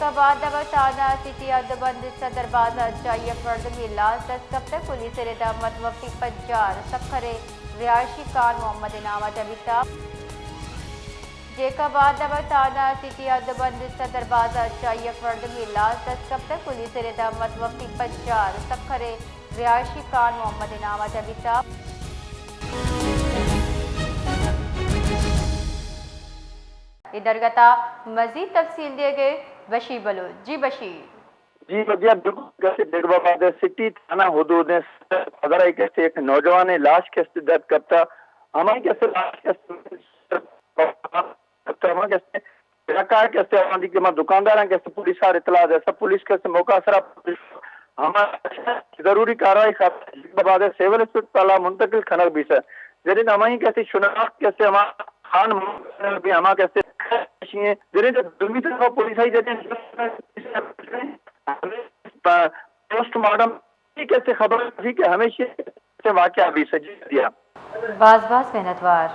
قباد دبا تھانہ سٹی ء دو بند سدر بازار چائی ء مردمے لاش دست کپتگ، پولیس ء ردا مت وپی پجار سکھر ء رہائشی خان محمد ء نام ء جبیتا۔ جیکب آدم ء تھانہ سٹی ء دو بند سدر بازار چائی ء مردمے لاش دست کپتگ، پولیس ء ردا مت وپی پجار سکھر ء رہائشی خان محمد ء نام ء جبیتا۔ اے درگت ء مزید تفصیل دیگ ء بشیر بلوچ۔ جی بشیر۔ جی ودیا، بالکل کسے بیگ بابا دے سٹی تھانہ حدود ء صدر ء کسے یک نوجوان ء لاش کسے دست کپتا، ہمائی کسے لاش کسے ہما کسے علاقہ کسے ہمائی کہ ما دکانداراں کسے پولیس ء اطلاع دے، سب پولیس کسے موقع سرا ہما ضروری کاروائی خاطر بیگ بابا دے سول اسپتال ء منتقل کنگ بیسا۔ جنین ہمائی کسے شناخت کسے ہما خان محمد بھی ہما کسے شیئے۔ جنین دومی طرف پولیس آئی جنین پوسٹ مارٹم کسے خبر تھی کہ ہمیشہ کسے واقعہ بیسا۔ جی ودیا۔ باز باز منتوار۔